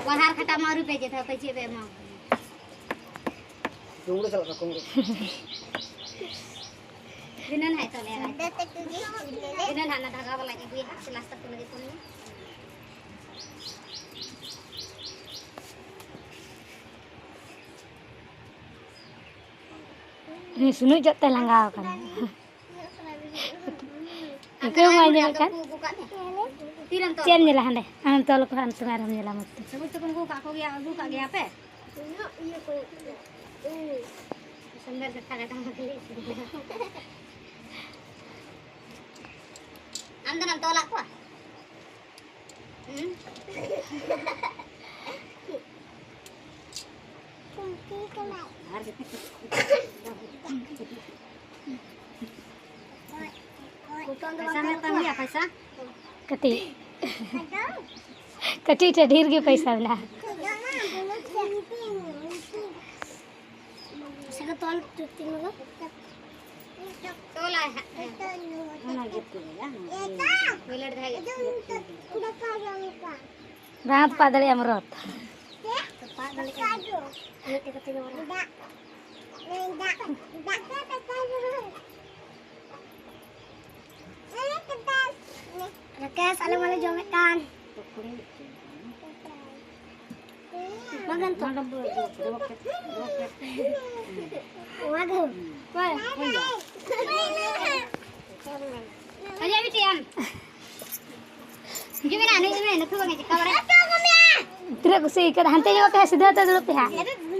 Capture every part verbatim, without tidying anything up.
ᱵᱟᱦᱟᱨ ᱠᱷᱟᱴᱟ ᱢᱟ ᱟᱹᱣᱨᱤ ᱯᱮ ᱪᱮᱫ ᱯᱮ ᱪᱮᱫ ᱯᱮ ᱮᱢᱟ᱾ ᱠᱩᱢᱲᱩ ᱪᱟᱞᱟᱜ ᱠᱟᱱᱟ, ᱠᱩᱢᱲᱩ᱾ ᱫᱷᱤᱱᱟᱹᱱ ᱦᱟᱸᱜ ᱛᱚᱞᱮ ᱟᱭ᱾ ᱫᱷᱤᱱᱟᱹᱱ ᱦᱟᱸᱜ ᱚᱱᱟ ᱫᱷᱟᱜᱟ ᱵᱟᱞᱟᱧ ᱟᱹᱜᱩᱭᱟ ᱦᱟᱸᱜ, ᱥᱮ ᱱᱟᱥᱛᱟ ᱠᱚ ᱞᱟᱹᱜᱤᱫ ᱠᱷᱚᱱ ᱜᱮ᱾ ᱩᱱᱤ ᱥᱩᱱᱩᱡ ᱡᱚᱜ ᱛᱮ ᱞᱟᱸᱜᱟᱣ ᱠᱟᱱᱟ᱾ ᱤᱠᱟᱹ ᱢᱟ ᱟᱸᱡᱚᱢᱮᱫ ᱠᱟᱱ᱾ ᱛᱤᱨᱮᱢ ᱛᱚᱞ ᱪᱮᱫ ᱮᱢ ᱧᱮᱞᱟ ᱦᱟᱸᱰᱮ? ᱟᱢᱮᱢ ᱛᱚᱞ ᱠᱚᱣᱟ, ᱟᱢ ᱥᱚᱸᱜᱮ ᱟᱨᱦᱚᱸᱢ ᱧᱮᱞᱟ ᱢᱚᱡᱽ ᱛᱮ᱾ ᱥᱩᱱᱩᱡ ᱛᱟᱠᱚᱢ ᱟᱹᱜᱩ ᱠᱟᱜ ᱠᱚᱜᱮᱭᱟ, ᱟᱹᱜᱩ ᱠᱟᱜ ᱜᱮᱭᱟ ᱯᱮ? ᱥᱩᱱᱫᱚᱨ ᱥᱮ ᱛᱟᱦᱞᱮ ᱫᱚ᱾ ᱟᱢ ᱫᱚ ᱱᱟᱢ ᱛᱚᱞᱟᱜ ᱠᱚᱣᱟ? ᱦᱩᱸ? ᱯᱚᱭᱥᱟ ᱢᱮᱱᱟᱜ ᱛᱟᱢ ᱜᱮᱭᱟ, ᱯᱚᱭᱥᱟ? ᱠᱟᱹᱴᱤᱡ᱾ ᱠᱟᱹᱴᱤᱡ ᱴᱷᱮᱱ ᱰᱷᱮᱨ ᱜᱮ ᱯᱚᱭᱥᱟ ᱢᱮᱱᱟᱜᱼᱟ᱾ ᱥᱮ ᱛᱚᱞ ᱛᱤᱱ ᱛᱚᱞᱟᱭ ᱦᱟᱸᱜ᱾ ᱚᱱᱟ ᱜᱮ ᱛᱚ ᱞᱟᱹᱭᱟ, ᱵᱤᱞᱟᱹᱲ ᱫᱷᱟᱨᱟ ᱜᱮ᱾ ᱵᱟᱝ ᱛᱚᱯᱟᱜ ᱫᱟᱲᱮᱭᱟᱜᱼᱟᱢ ᱨᱚᱛ᱾ ᱛᱚᱯᱟᱜ ᱫᱟᱲᱮᱭᱟᱜᱼᱟᱢ᱾ ᱢᱤᱫᱴᱮᱡ ᱠᱟᱛᱮ ᱜᱮ ᱵᱚᱨᱚᱝ᱾ ᱨᱟᱠᱮᱥ, ᱟᱞᱮ ᱢᱟᱞᱮ ᱡᱚᱢᱮᱫ ᱠᱟᱱ᱾ ᱢᱟᱜᱟᱱ ᱛᱚ᱾ ᱢᱟᱜᱟᱱ᱾ ᱦᱳᱭ᱾ ᱟᱞᱮ ᱢᱤᱫᱴᱮᱡ ᱟᱢ᱾ ᱦᱤᱡᱩᱜ ᱢᱮ ᱱᱟ, ᱱᱩᱭ ᱢᱮ, ᱱᱩᱠᱩ ᱵᱟᱝ ᱮ ᱪᱤᱠᱟ ᱵᱟᱲᱟᱭᱟ᱾ ᱛᱤᱱᱟᱹᱜ ᱠᱩᱥᱤ ᱟᱹᱭᱠᱟᱹᱜ, ᱦᱟᱱᱛᱮ ᱧᱚᱜ ᱯᱮ, ᱥᱤᱫᱷᱟᱹ ᱛᱮ ᱫᱩᱲᱩᱵ ᱯᱮ ᱦᱟᱸᱜ᱾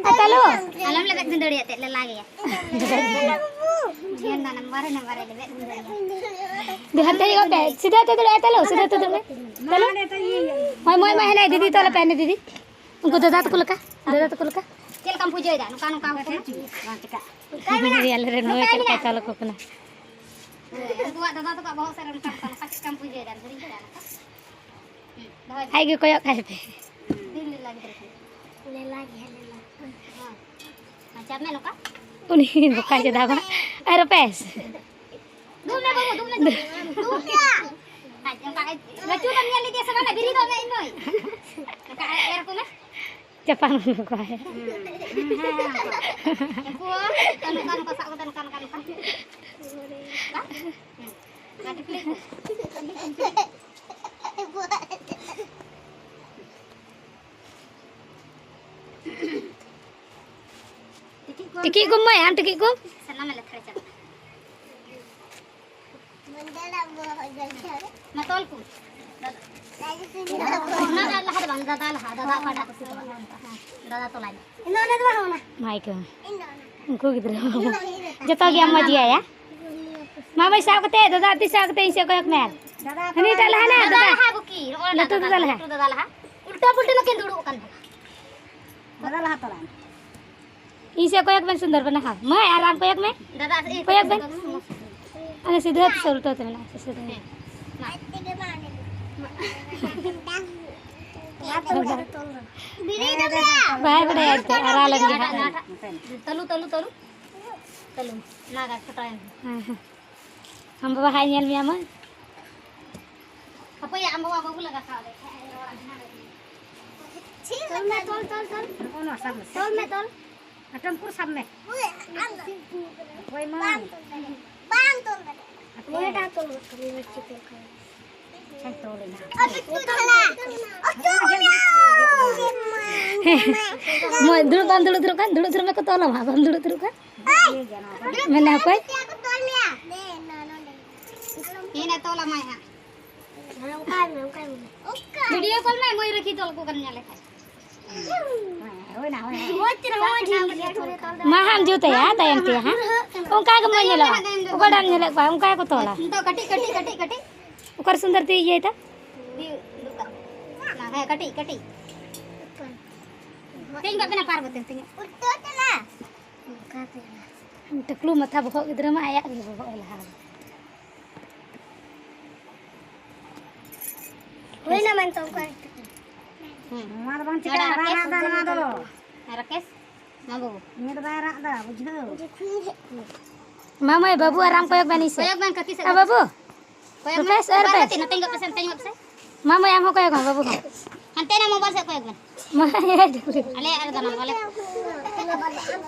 ᱟᱨ ᱛᱟᱞᱚ᱾ ᱟᱞᱚᱢ ᱞᱮᱵᱮᱫ ᱜᱟᱹᱫᱟᱹᱲᱤᱭᱟ ᱛᱮ, ᱞᱮᱞᱟ ᱜᱮᱭᱟ᱾ ᱡᱤᱭᱚᱱ ᱫᱟ ᱱᱟᱢᱵᱟᱨ ᱨᱮ ᱱᱟᱢᱵᱟᱨ ᱨᱮ ᱞᱮᱵᱮᱫ ᱜᱟᱹᱫᱟᱹᱲᱤᱭᱟ᱾ ᱫᱩ ᱦᱟᱱᱛᱮ ᱧᱚᱜ ᱯᱮ, ᱥᱤᱫᱷᱟᱹ ᱛᱮ ᱫᱩᱲᱩᱵ, ᱛᱟᱞᱚ, ᱥᱤᱫᱷᱟᱹ ᱛᱮ ᱫᱩᱲᱩᱵ ᱢᱮ᱾ ᱛᱟᱞᱚ᱾ ᱦᱳᱭ, ᱢᱚᱭ, ᱢᱚᱭ, ᱦᱟᱱᱮ ᱫᱤᱫᱤ ᱛᱚᱞ ᱯᱮ, ᱦᱟᱱᱮ ᱫᱤᱫᱤ᱾ ᱩᱱᱠᱩ ᱫᱟᱫᱟ ᱛᱟᱠᱚ ᱞᱮᱠᱟ, ᱫᱟᱫᱟ ᱛᱟᱠᱚ ᱞᱮᱠᱟ᱾ ᱪᱮᱫ ᱞᱮᱠᱟᱢ ᱯᱩᱡᱟᱹᱭᱮᱫᱟ? ᱱᱚᱝᱠᱟ, ᱱᱚᱝᱠᱟ ᱦᱚᱯᱚᱱ? ᱟᱞᱮ ᱨᱮᱱ ᱢᱚᱭ ᱪᱮᱫ ᱞᱮᱠᱟ ᱛᱚᱞ ᱟᱠᱚ ᱠᱟᱱᱟ᱾ ᱩᱱᱠᱩᱣᱟᱜ ᱫᱟᱫᱟ ᱛᱟᱠᱚᱣᱟᱜ ᱵᱚᱦᱚᱜ ᱥᱮᱫ ᱨᱮ ᱱᱚᱝᱠᱟ, ᱱᱚᱝᱠᱟ, ᱱᱚᱝᱠᱟ ᱪᱮᱫ ᱞᱮᱠᱟᱢ ᱯᱩᱡᱟᱹᱭᱮᱫᱟ? ᱦᱤᱲᱤᱧ ᱠᱮᱫᱟ ᱱᱚᱝᱠᱟ? ᱦᱩᱸ, ᱫᱚᱦᱚᱭ ᱢᱮ᱾ ᱟᱡ ᱜᱮ ᱠᱚᱭᱚᱜ ᱠᱟᱭ ᱯᱮ᱾ ᱫᱤᱱ ᱞᱮᱞᱟ ᱜᱤᱫᱽᱨᱟᱹ ᱠᱟᱱᱟ᱾ ᱞᱮᱞᱟ ᱜᱮ, ᱞᱮᱞᱟ᱾ ᱦᱳᱭ᱾ ᱟᱪᱪᱷᱟ, ᱢᱮ ᱱᱚᱝᱠᱟ᱾ ᱩᱱᱤ ᱵᱚᱠᱟ ᱪᱮᱫᱟᱜ ᱵᱟᱝ? ᱟᱨ ᱨᱩᱯᱮᱥ᱾ ᱫᱩᱲᱩᱵ ᱢᱮ ᱵᱟᱹᱵᱩ, ᱫᱩᱲᱩᱵ ᱢᱮ, ᱫᱩᱲᱩᱵ ᱢᱮ᱾ ᱫᱩᱲᱩᱵ ᱢᱮ᱾ ᱟᱡ ᱚᱱᱠᱟ ᱟᱡ ᱞᱟᱹᱪᱩ ᱫᱚᱢ ᱧᱮᱞ ᱞᱮᱫᱮᱭᱟ ᱥᱮ ᱵᱟᱝᱟ? ᱵᱮᱨᱮᱫᱚᱜ ᱢᱮ, ᱤᱧ ᱢᱟᱹᱭ᱾ ᱚᱱᱠᱟ ᱟᱡ ᱮᱨᱚᱠᱚᱢ ᱪᱟᱯᱟᱝ ᱠᱚᱣᱟᱭ᱾ ᱩᱱᱠᱩ ᱦᱚᱸ ᱱᱚᱝᱠᱟ, ᱱᱚᱝᱠᱟ, ᱱᱚᱝᱠᱟ ᱥᱟᱵ ᱠᱟᱛᱮ, ᱱᱚᱝᱠᱟ, ᱱᱚᱝᱠᱟ, ᱱᱚᱝᱠᱟ᱾ ᱦᱩᱸ᱾ ᱚᱱᱟ ᱴᱤᱠᱞᱤ ᱠᱚ᱾ ᱴᱤᱠᱤ ᱠᱚ ᱮᱢᱟᱭᱟ, ᱟᱢ ᱴᱤᱠᱤ ᱠᱚ? ᱥᱟᱱᱟᱢ ᱞᱮ ᱛᱷᱟᱹᱲ ᱪᱟᱞᱟᱜᱼᱟ᱾ ᱢᱟ ᱛᱚᱞ ᱠᱚ᱾ ᱚᱱᱟ ᱫᱚ ᱞᱟᱦᱟ ᱫᱚ ᱵᱟᱝ, ᱫᱟᱫᱟ ᱞᱟᱦᱟ, ᱫᱟᱫᱟ ᱚᱠᱟᱴᱟᱜ ᱠᱚ ᱥᱤᱫ ᱠᱟᱜᱼᱟ, ᱫᱟᱫᱟ ᱛᱚᱞᱟᱭ ᱢᱮ᱾ ᱢᱟᱭ ᱠᱚ᱾ ᱩᱱᱠᱩ ᱜᱤᱫᱽᱨᱟᱹ᱾ ᱡᱚᱛᱚ ᱜᱮ ᱟᱢ ᱢᱟᱹᱡᱷᱤ ᱟᱭᱟ᱾ ᱢᱟ ᱵᱟᱹᱭ ᱥᱟᱵ ᱠᱟᱛᱮ, ᱫᱟᱫᱟ ᱛᱤ ᱥᱟᱵ ᱠᱟᱛᱮ ᱤᱧ ᱥᱮᱫ ᱠᱚᱭᱚᱜ ᱢᱮ᱾ ᱦᱟᱹᱱᱤᱴᱟᱜ ᱞᱟᱦᱟ ᱞᱮ, ᱫᱟᱫᱟ ᱫᱟᱫᱟ᱾ ᱞᱟᱦᱟ ᱵᱩᱠᱤ, ᱱᱚᱜᱼᱚᱭ ᱞᱟᱹᱴᱩ ᱫᱟᱫᱟ ᱞᱟᱦᱟ᱾ ᱞᱟᱹᱴᱩ ᱫᱟᱫᱟ ᱞᱟᱦᱟ᱾ ᱩᱞᱴᱟᱹ ᱯᱩᱞᱴᱟᱹ ᱱᱩᱠᱤᱱ ᱫᱩᱲᱩᱵ ᱟᱠᱟᱱ ᱠᱟᱱᱟ᱾ ᱫᱟᱫᱟ ᱞᱟᱦᱟ ᱛᱚᱨᱟᱭ ᱢᱮ᱾ ᱤᱧ ᱥᱮᱫ ᱠᱚᱭᱚᱜ ᱵᱮᱱ ᱥᱩᱱᱫᱚᱨ ᱵᱮᱱ ᱞᱟᱦᱟ᱾ ᱢᱟᱹᱭ, ᱟᱨ ᱟᱢ ᱠᱚᱭᱚᱜ ᱢᱮ᱾ ᱫᱟᱫᱟ, ᱮᱭ, ᱠᱚᱭᱚᱜ ᱵᱮᱱ᱾ ᱥᱩᱱᱫᱚᱨ, ᱥᱩᱱᱫᱚᱨ᱾ ᱟᱨ ᱥᱤᱫᱷᱟᱹ ᱛᱮ ᱩᱞᱴᱟᱹ ᱛᱮ ᱢᱮᱱᱟᱜᱼᱟ, ᱥᱤᱫᱷᱟᱹ᱾ ᱦᱮᱸ, ᱢᱟ᱾ ᱵᱟᱭ ᱵᱟᱲᱟᱭᱟ ᱮᱱᱛᱮ, ᱟᱨᱟᱜ ᱞᱮᱱ ᱜᱮ ᱦᱟᱸᱜ᱾ ᱛᱟᱹᱞᱩ, ᱛᱟᱹᱞᱩ, ᱛᱟᱹᱞᱩ᱾ ᱛᱟᱹᱞᱩ᱾ ᱚᱱᱟ ᱜᱮ ᱯᱷᱳᱴᱳᱭ ᱢᱮ᱾ ᱦᱮᱸ, ᱦᱮᱸ᱾ ᱟᱢ ᱵᱟᱵᱟ ᱦᱟᱸᱜ ᱧᱮᱞ ᱢᱮᱭᱟ ᱢᱟᱹᱭ᱾ ᱦᱟᱯᱳᱭᱟ, ᱟᱢ ᱵᱟᱵᱟ ᱵᱟᱹᱵᱩ ᱞᱟᱜᱟ ᱠᱷᱟᱣᱟ ᱫᱮ᱾ ᱛᱚᱞ ᱢᱮ, ᱛᱚᱞ, ᱛᱚᱞ, ᱛᱚᱞ᱾ ᱱᱚᱜᱼᱚ ᱱᱚᱣᱟ ᱥᱟᱵ ᱢᱮ᱾ ᱛᱚᱞ ᱢᱮ, ᱛᱚᱞ᱾ ᱟᱴᱚᱢ ᱠᱩᱨ ᱥᱟᱵ ᱢᱮ᱾ ᱚᱠᱚᱭ ᱢᱟ? ᱵᱟᱝ ᱛᱚᱞ ᱫᱟᱲᱮᱭᱟᱜᱼᱟ᱾ ᱵᱟᱝ ᱛᱚᱞ ᱫᱟᱲᱮᱭᱟᱜᱼᱟ᱾ ᱚᱠᱚᱭᱴᱟᱜ ᱛᱚᱞ ᱜᱚᱫ ᱠᱟᱹᱫᱟᱹᱧ, ᱢᱚᱡᱽ ᱛᱮ ᱛᱚᱞ ᱠᱟᱜ ᱢᱮ᱾ ᱟᱨ ᱢᱤᱫᱴᱟᱝ ᱛᱚᱞᱟ᱾ ᱚ, ᱛᱚᱞ ᱢᱮ᱾ ᱦᱮᱸ᱾ ᱢᱚᱡᱽ ᱫᱩᱲᱩᱵ, ᱵᱟᱢ ᱫᱩᱲᱩᱵ ᱛᱷᱤᱨᱚᱜ ᱠᱷᱟᱱ, ᱫᱩᱲᱩᱵ ᱛᱷᱤᱨᱚᱜ ᱢᱮ ᱠᱚ ᱛᱚᱞ ᱟᱢᱟ, ᱵᱟᱢ ᱫᱩᱲᱩᱵ ᱛᱷᱤᱨᱚᱜ ᱠᱷᱟᱱ᱾ ᱢᱮᱱᱟ ᱚᱠᱚᱭ? ᱤᱧ ᱮ ᱛᱚᱞ ᱟᱢᱟᱭ ᱦᱟᱸᱜ᱾ ᱦᱮᱸ, ᱚᱱᱠᱟᱭ ᱢᱮ, ᱚᱱᱠᱟᱭ ᱢᱮ᱾ ᱵᱷᱤᱰᱤᱭᱳ ᱠᱚᱞ ᱢᱮ, ᱢᱚᱭᱩᱨᱟᱠᱷᱤ ᱛᱚᱞ ᱠᱚ ᱠᱟᱱ ᱧᱮᱞᱮ ᱠᱷᱟᱡ᱾ ᱦᱳᱭ ᱱᱟ, ᱦᱳᱭ ᱱᱟ᱾ ᱢᱚᱡᱽ ᱪᱮᱦᱨᱟ, ᱢᱚᱡᱽ ᱪᱮᱦᱨᱟ ᱵᱷᱤᱰᱤᱭᱳ ᱠᱚᱞ ᱢᱮ᱾ ᱢᱟ ᱦᱟᱸᱜ ᱮᱢ ᱡᱩᱛ ᱟᱭᱟ ᱛᱟᱭᱚᱢ ᱛᱮ ᱦᱟᱸᱜ᱾ ᱚᱱᱠᱟ ᱜᱮ ᱢᱚᱡᱽ ᱧᱮᱞᱚᱜᱼᱟ᱾ ᱚᱠᱚᱭᱴᱟᱜ ᱮᱢ ᱧᱮᱞᱮᱫ ᱠᱚᱣᱟ? ᱚᱱᱠᱟ ᱜᱮᱠᱚ ᱛᱚᱞᱟ᱾ ᱱᱤᱛᱚᱜ ᱠᱟᱹᱴᱤᱡ, ᱠᱟᱹᱴᱤᱡ, ᱠᱟᱹᱴᱤᱡ, ᱠᱟᱹᱴᱤᱡ᱾ ᱚᱠᱟᱨᱮ ᱥᱩᱱᱫᱚᱨ ᱛᱮ ᱤᱭᱟᱹᱭ ᱛᱟ? ᱦᱮᱸ, ᱠᱟᱹᱴᱤᱡ, ᱠᱟᱹᱴᱤᱡ᱾ ᱛᱮᱧ ᱜᱚᱫ ᱵᱮᱱᱟ ᱯᱟᱨᱵᱚᱛᱤ, ᱛᱮᱧ᱾ ᱴᱟᱠᱞᱩ ᱢᱟᱛᱷᱟ ᱵᱚᱦᱚᱜ ᱜᱤᱫᱽᱨᱟᱹ ᱢᱟ ᱟᱭᱟᱜ ᱜᱮ ᱵᱚᱦᱚᱜ ᱮ ᱞᱟᱦᱟ᱾ ᱦᱩᱭᱱᱟ ᱢᱮᱱᱛᱮ ᱚᱱᱠᱟ᱾ ᱦᱩᱸ᱾ ᱱᱚᱣᱟ ᱫᱚ ᱵᱟᱝ ᱪᱤᱠᱟᱹᱜᱼᱟ, ᱱᱚᱰᱮ ᱵᱟᱭ ᱨᱟᱜ ᱮᱫᱟ ᱱᱚᱣᱟ ᱫᱚ᱾ ᱨᱟᱠᱮᱥ, ᱢᱟ ᱵᱟᱹᱵᱩ᱾ ᱱᱤᱭᱟᱹ ᱫᱚ ᱵᱟᱭ ᱨᱟᱜ ᱮᱫᱟ, ᱵᱩᱡᱷᱟᱹᱣ᱾ ᱢᱟ ᱢᱟᱹᱭ, ᱵᱟᱹᱵᱩ ᱟᱨ ᱟᱢ ᱠᱚᱭᱚᱜ ᱵᱮᱱ ᱤᱧ ᱥᱮᱫ᱾ ᱠᱚᱭᱚᱜ ᱵᱮᱱ ᱠᱟᱹᱠᱤ ᱥᱮᱫ᱾ ᱟᱨ ᱵᱟᱹᱵᱩ? ᱠᱚᱭᱚᱜ ᱵᱮᱱ᱾ ᱨᱩᱯᱮᱥ, ᱟᱨ ᱵᱟᱨ ᱨᱩᱯᱮᱥ᱾ ᱠᱟᱹᱴᱤᱡ ᱱᱚᱛᱮᱧ ᱜᱚᱜ ᱯᱮᱥᱮ, ᱱᱚᱛᱮᱧ ᱜᱚᱜ ᱯᱮᱥᱮ᱾ ᱢᱟ ᱢᱟᱹᱭ, ᱟᱢ ᱦᱚᱸ ᱠᱚᱭᱚᱜ ᱢᱮ, ᱵᱟᱹᱵᱩ ᱦᱚᱸ᱾ ᱦᱟᱱᱛᱮ᱾ ᱛᱮᱱᱟ ᱢᱳᱵᱟᱭᱤᱞ ᱥᱮᱫ ᱠᱚᱭᱚᱜ ᱵᱮᱱ᱾ ᱢᱟ ᱦᱮᱸ, ᱰᱩᱵᱞᱤ᱾ ᱟᱞᱮᱭᱟᱜ ᱨᱮ ᱫᱟᱱᱟ ᱵᱟᱞᱮ᱾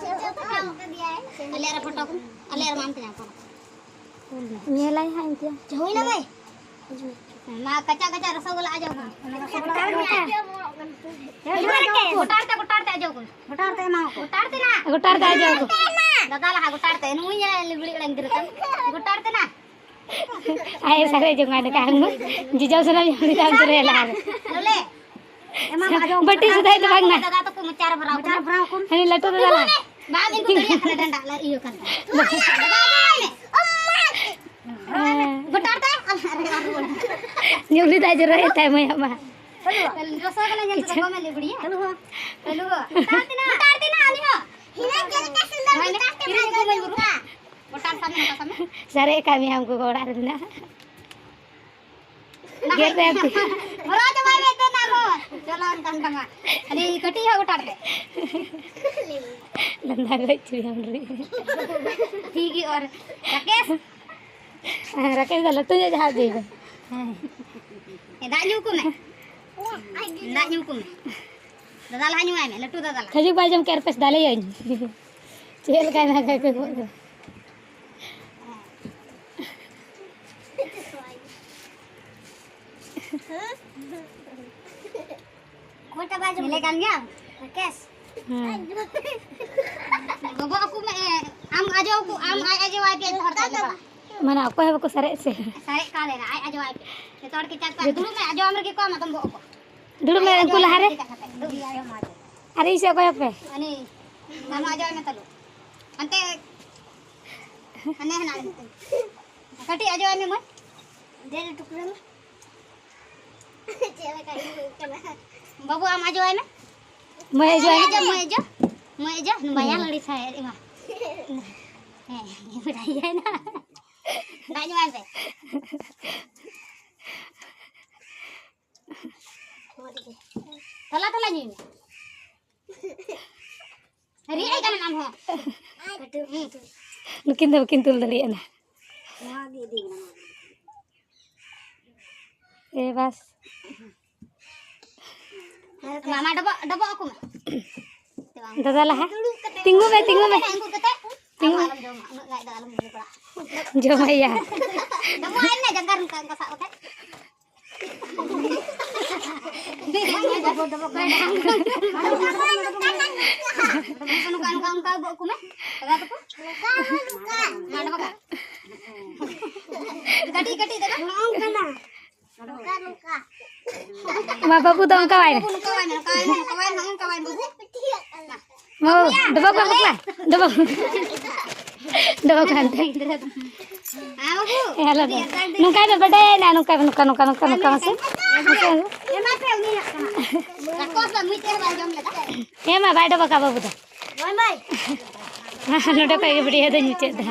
ᱟᱞᱮᱭᱟᱜ ᱨᱮ ᱯᱷᱳᱴᱳ ᱠᱚ᱾ ᱟᱞᱮᱭᱟᱜ ᱨᱮ ᱢᱟ ᱟᱢ ᱛᱮ ᱧᱟᱢ ᱠᱚ᱾ ᱧᱮᱞᱟᱭ ᱦᱟᱸᱜ ᱤᱧ ᱪᱮᱫ᱾ ᱦᱩᱭᱱᱟ ᱢᱟᱹᱭ? ᱢᱟ ᱠᱟᱪᱟ ᱠᱟᱪᱟ ᱨᱚᱥᱚᱜᱚᱞᱟ ᱟᱡᱚᱢ ᱠᱚ᱾ ᱜᱚᱴᱟᱲ ᱛᱮ, ᱜᱚᱴᱟᱲ ᱛᱮ ᱟᱡᱚᱢ ᱠᱚ᱾ ᱜᱚᱴᱟᱲ ᱛᱮ ᱮᱢᱟ ᱠᱚ᱾ ᱜᱚᱴᱟᱲ ᱛᱮ ᱱᱟ᱾ ᱜᱚᱴᱟᱲ ᱛᱮ ᱟᱡᱚᱢ ᱠᱚ᱾ ᱫᱟᱫᱟ ᱞᱟᱦᱟ ᱜᱚᱴᱟᱲ ᱛᱮ᱾ ᱱᱩᱭ ᱧᱮᱞ ᱞᱩᱜᱽᱲᱤ ᱚᱲᱟᱝ ᱜᱤᱫᱽᱨᱟᱹ ᱛᱟᱢ᱾ ᱜᱚᱴᱟᱲ ᱛᱮ ᱱᱟ᱾ ᱟᱭ ᱥᱟᱨᱮ ᱡᱚᱝᱟ ᱫᱚ ᱠᱟᱦᱟᱝ ᱢᱩ᱾ ᱡᱤᱡᱟᱣ ᱥᱟᱱᱟᱢ ᱡᱚᱝ ᱫᱚ ᱟᱢ ᱛᱮ ᱨᱮ ᱞᱟᱦᱟ ᱨᱮ᱾ ᱞᱚᱞᱮ᱾ ᱮᱢᱟ ᱢᱟ ᱟᱡᱚᱢ ᱵᱟᱹᱴᱤ ᱠᱚ᱾ ᱥᱩᱫᱷᱟᱹᱭ ᱫᱚ ᱵᱟᱝ ᱱᱟ᱾ ᱫᱟᱫᱟ ᱛᱟᱠᱚ ᱢᱚᱪᱟ ᱨᱮ ᱵᱷᱚᱨᱟᱣ ᱢᱚᱪᱟ ᱨᱮ ᱠᱚ᱾ ᱵᱷᱚᱨᱟᱣ ᱠᱚ᱾ ᱦᱟᱹᱱᱤ ᱞᱟᱹᱴᱩ ᱫᱟᱫᱟ ᱱᱟ᱾ ᱵᱟᱢ ᱤᱧ ᱠᱚ ᱫᱟᱲᱮᱭᱟᱜ ᱠᱟᱱᱟ ᱰᱟᱸᱰᱟ ᱞᱟ ᱤᱭᱟᱹ ᱠᱟᱱ ᱛᱟᱢᱟ᱾ ᱦᱮᱸ᱾ ᱜᱚᱴᱟᱲ ᱛᱮ᱾ ᱧᱩᱞᱤ ᱫᱟᱜ ᱡᱚᱨᱚᱭᱮᱫ ᱛᱟᱭ ᱢᱟᱭᱟᱜ ᱢᱟ᱾ ᱨᱚᱥᱚᱜᱚᱞᱟ ᱧᱮᱞ ᱛᱮᱫᱚ ᱠᱚᱢᱮ ᱞᱟᱹᱭ ᱵᱩᱲᱤᱭᱟ᱾ ᱪᱟᱹᱞᱩ ᱦᱚᱸ᱾ ᱪᱟᱹᱞᱩ ᱦᱚᱸ᱾ ᱜᱚᱴᱟᱲ ᱛᱮ ᱱᱟ, ᱜᱚᱴᱟᱲ ᱛᱮ ᱱᱟ, ᱩᱱᱤ ᱦᱚᱸ᱾ ᱦᱤᱱᱟ ᱪᱮᱫ ᱞᱮᱠᱟ ᱥᱩᱱᱫᱚᱨ ᱦᱳᱭ, ᱜᱚᱴᱟᱲ ᱛᱮ ᱛᱤᱨᱤ ᱢᱟᱭ ᱠᱚ ᱵᱩᱲᱤ᱾ ᱵᱩᱨᱩ᱾ ᱜᱚᱴᱟᱲ ᱥᱟᱵ ᱢᱮ, ᱜᱚᱴᱟᱲ ᱥᱟᱵ ᱢᱮ᱾ ᱥᱟᱨᱮᱡ ᱠᱟᱜ ᱢᱮᱭᱟ ᱩᱱᱠᱩ ᱠᱚ ᱚᱲᱟᱜ ᱨᱮ ᱢᱮᱱᱟᱜ᱾ ᱜᱮᱨ ᱛᱟᱭᱟ ᱛᱤ᱾ ᱵᱚᱞᱚ ᱪᱟᱵᱟᱭ ᱢᱮ ᱫᱮᱱᱟ ᱠᱚ᱾ ᱪᱚᱞᱚ ᱚᱱᱠᱟᱱ ᱵᱟᱝᱟ᱾ ᱟᱹᱰᱤ ᱠᱟᱹᱴᱤᱡ ᱦᱚᱸ ᱜᱚᱴᱟᱲ ᱛᱮ᱾ ᱞᱟᱸᱫᱟ ᱜᱚᱡ ᱦᱚᱪᱚᱭᱟᱢ ᱨᱮ᱾ ᱴᱷᱤᱠ ᱜᱮ ᱟᱨ ᱨᱟᱠᱮᱥ᱾ ᱦᱮᱸ, ᱨᱟᱠᱮᱥ ᱫᱚ ᱞᱟᱹᱴᱩ ᱧᱚᱜ ᱡᱟᱦᱟᱸ ᱤᱫᱤᱭᱮ ᱢᱮ᱾ ᱦᱮᱸ᱾ ᱮ, ᱫᱟᱜ ᱧᱩ ᱠᱚ ᱢᱮ᱾ ᱫᱟᱜ ᱧᱩ ᱠᱚ ᱢᱮ᱾ ᱫᱟᱫᱟ ᱞᱟᱦᱟ ᱧᱩᱣᱟᱭ ᱢᱮ, ᱞᱟᱹᱴᱩ ᱫᱟᱫᱟ ᱞᱟᱦᱟ᱾ ᱠᱷᱟᱹᱡᱩᱨ ᱵᱟᱭ ᱡᱚᱢ ᱠᱮᱫ ᱨᱮ ᱯᱮᱥ ᱫᱟᱞᱮᱭᱟᱹᱧ᱾ ᱪᱮᱫ ᱞᱮᱠᱟᱭ ᱫᱟᱜᱟᱭ ᱠᱚ ᱜᱚᱜ ᱫᱚ᱾ ᱧᱮᱞᱮ ᱠᱟᱱ ᱜᱮᱭᱟᱢ, ᱨᱟᱠᱮᱥ? ᱦᱮᱸ᱾ ᱜᱚᱜᱚ ᱟᱠᱚ ᱢᱮ, ᱟᱢ ᱟᱡᱚ ᱟᱠᱚ, ᱟᱢ ᱟᱡ ᱟᱡᱚ ᱟᱭ ᱯᱮ ᱦᱚᱲ ᱛᱟᱞᱮ ᱯᱟᱲᱟ᱾ ᱢᱟᱱᱮ ᱚᱠᱚᱭ ᱦᱚᱸ ᱵᱟᱠᱚ ᱥᱟᱨᱮᱡ ᱥᱮ᱾ ᱥᱟᱨᱮᱡ ᱠᱟᱱ ᱞᱮᱱᱟ, ᱟᱡ ᱟᱡᱚ ᱟᱭ ᱯᱮ᱾ ᱡᱚᱛᱚ ᱦᱚᱲ ᱠᱮᱪᱟᱜ ᱯᱮ, ᱡᱚᱛᱚ ᱫᱩᱲᱩᱵ ᱢᱮ, ᱟᱡᱚ ᱟᱢ ᱨᱮᱜᱮ ᱠᱚ ᱟᱢ ᱟᱫᱚᱢ ᱵᱚᱦᱚᱜ ᱠᱚ᱾ ᱫᱩᱲᱩᱵ ᱢᱮ, ᱟᱡ ᱩᱱᱠᱩ ᱟᱡᱚ ᱞᱟᱦᱟ ᱟᱭ ᱨᱮ᱾ ᱯᱮ ᱠᱮᱪᱟᱜ ᱠᱟᱛᱮ, ᱫᱩᱲᱩᱵ ᱢᱮ, ᱟᱡᱚ ᱟᱢ ᱟᱡᱚ᱾ ᱟᱨ ᱤᱧ ᱥᱮᱫ ᱠᱚᱭᱚᱜ ᱯᱮ᱾ ᱟᱹᱱᱤ, ᱢᱟᱢᱟ ᱟᱡᱚ ᱟᱭ ᱢᱮ ᱛᱟᱞᱩ᱾ ᱦᱟᱱᱛᱮ, ᱦᱟᱱᱮ ᱦᱮᱱᱟᱜ ᱢᱮ᱾ ᱠᱟᱹᱴᱤᱡ ᱟᱡᱚ ᱟᱭ ᱢᱮ ᱢᱟᱹᱭ᱾ ᱫᱮ ᱞᱟᱹᱴᱩ ᱠᱚᱨᱮ ᱢᱟ᱾ ᱪᱮᱫ ᱞᱮᱠᱟ ᱦᱩᱭᱩᱜ ᱠᱟᱱᱟ? ᱵᱟᱹᱵᱩ, ᱟᱢ ᱟᱡᱚ ᱟᱭ ᱢᱮ᱾ ᱢᱟᱹᱭ ᱟᱡᱚ ᱟᱭ ᱢᱟᱹᱭ ᱢᱮ᱾ ᱟᱡᱚ, ᱢᱟᱹᱭ ᱟᱡᱚ, ᱢᱟᱹᱭ ᱟᱡᱚ᱾ ᱦᱮᱸ᱾ ᱵᱟᱭᱟ ᱞᱟᱹᱲᱤ ᱥᱟᱭ ᱮᱢᱟ᱾ ᱦᱮᱸ, ᱵᱟᱰᱟᱭ ᱜᱮᱭᱟᱭ ᱱᱟ᱾ ᱫᱟᱜ ᱧᱩᱣᱟᱭ ᱯᱮ᱾ ᱛᱟᱞᱟ ᱛᱟᱞᱟ ᱧᱩᱭ ᱢᱮ᱾ ᱨᱤᱫ ᱟᱭ ᱠᱟᱱᱟᱢ ᱟᱢ ᱦᱚᱸ᱾ ᱱᱩᱠᱤᱱ ᱫᱚ ᱵᱟᱹᱠᱤᱱ ᱛᱩᱞ ᱫᱟᱲᱮᱭᱟᱜᱼᱟ ᱱᱟ᱾ ᱱᱚᱣᱟ ᱜᱮ ᱤᱫᱤ ᱢᱮ, ᱱᱚᱣᱟ ᱜᱮ᱾ ᱮ ᱵᱟᱥ᱾ ᱢᱟ, ᱢᱟ, ᱰᱚᱵᱚᱜ, ᱰᱚᱵᱚᱜ ᱟᱠᱚ ᱢᱮ᱾ ᱫᱟᱫᱟ ᱞᱟᱦᱟ᱾ ᱫᱩᱲᱩᱵ ᱠᱟᱛᱮ ᱛᱤᱸᱜᱩ ᱢᱮ, ᱛᱤᱸᱜᱩ ᱢᱮ᱾ ᱟᱹᱜᱩ ᱠᱟᱛᱮ ᱛᱤᱸᱜᱩ᱾ ᱟᱞᱚᱢ ᱡᱚᱢᱟ, ᱩᱱᱟᱹᱜ ᱜᱟᱡ ᱫᱚ ᱟᱞᱚᱢ ᱡᱚᱢᱟ᱾ ᱡᱚᱢᱟᱭᱟ᱾ ᱰᱚᱵᱚᱜ ᱟᱭ ᱢᱮ, ᱡᱟᱸᱜᱟ ᱱᱚᱝᱠᱟ, ᱱᱚᱝᱠᱟ ᱥᱟᱵ ᱠᱟᱛᱮ᱾ ᱰᱚᱵᱚᱜ, ᱰᱚᱵᱚᱜ, ᱰᱚᱵᱚᱜ᱾ ᱱᱚᱝᱠᱟ, ᱱᱚᱝᱠᱟ, ᱱᱚᱝᱠᱟ ᱜᱚᱜ ᱠᱚ ᱢᱮ᱾ ᱫᱟᱫᱟ ᱛᱟᱠᱚ᱾ ᱢᱟ, ᱰᱚᱵᱚᱜ ᱠᱟᱜ᱾ ᱠᱟᱹᱴᱤᱡ, ᱠᱟᱹᱴᱤᱡ ᱫᱟᱫᱟ᱾ ᱱᱚᱝᱠᱟ, ᱱᱚᱝᱠᱟ᱾ ᱢᱟ ᱵᱟᱹᱵᱩ ᱫᱚ ᱚᱱᱠᱟ ᱵᱟᱭ ᱢᱮ᱾ ᱱᱚᱝᱠᱟ ᱵᱟᱭ ᱢᱮ, ᱱᱚᱝᱠᱟ ᱵᱟᱭ ᱢᱮ, ᱱᱚᱝᱠᱟ ᱵᱟᱭ ᱢᱮ, ᱵᱟᱹᱵᱩ᱾ ᱢᱟ ᱵᱟᱹᱵᱩ, ᱰᱚᱵᱚᱜ ᱠᱚ ᱵᱟᱯᱞᱟ᱾ ᱰᱚᱵᱚᱜ᱾ ᱰᱚᱵᱚᱜ ᱠᱟᱱ ᱛᱮ᱾ ᱦᱮᱸ, ᱵᱟᱹᱵᱩ᱾ ᱦᱮᱸ, ᱦᱮᱞᱳ ᱫᱚ᱾ ᱱᱚᱝᱠᱟ ᱫᱚ ᱵᱟᱰᱟᱭᱮᱱᱟ, ᱱᱚᱝᱠᱟ, ᱱᱚᱝᱠᱟ, ᱱᱚᱝᱠᱟ, ᱱᱚᱝᱠᱟ, ᱱᱚᱝᱠᱟ ᱢᱟᱥᱮ᱾ ᱮᱢᱟᱭ ᱯᱮ, ᱩᱱᱤᱭᱟᱜ ᱠᱟᱱᱟ᱾ ᱨᱟᱠᱚᱥ ᱫᱚ ᱢᱤᱫᱴᱮᱱ ᱦᱚᱸ ᱵᱟᱭ ᱡᱚᱢ ᱞᱮᱫᱟ᱾ ᱦᱮᱸ ᱢᱟ, ᱵᱟᱭ ᱰᱚᱵᱚᱜᱟ ᱵᱟᱹᱵᱩ ᱫᱚ᱾ ᱵᱟᱭ, ᱵᱟᱭ᱾ ᱱᱚᱰᱮ ᱠᱷᱚᱡ ᱜᱮ ᱵᱷᱤᱰᱤᱭᱳ ᱫᱚᱧ ᱢᱩᱪᱟᱹᱫ ᱫᱟ᱾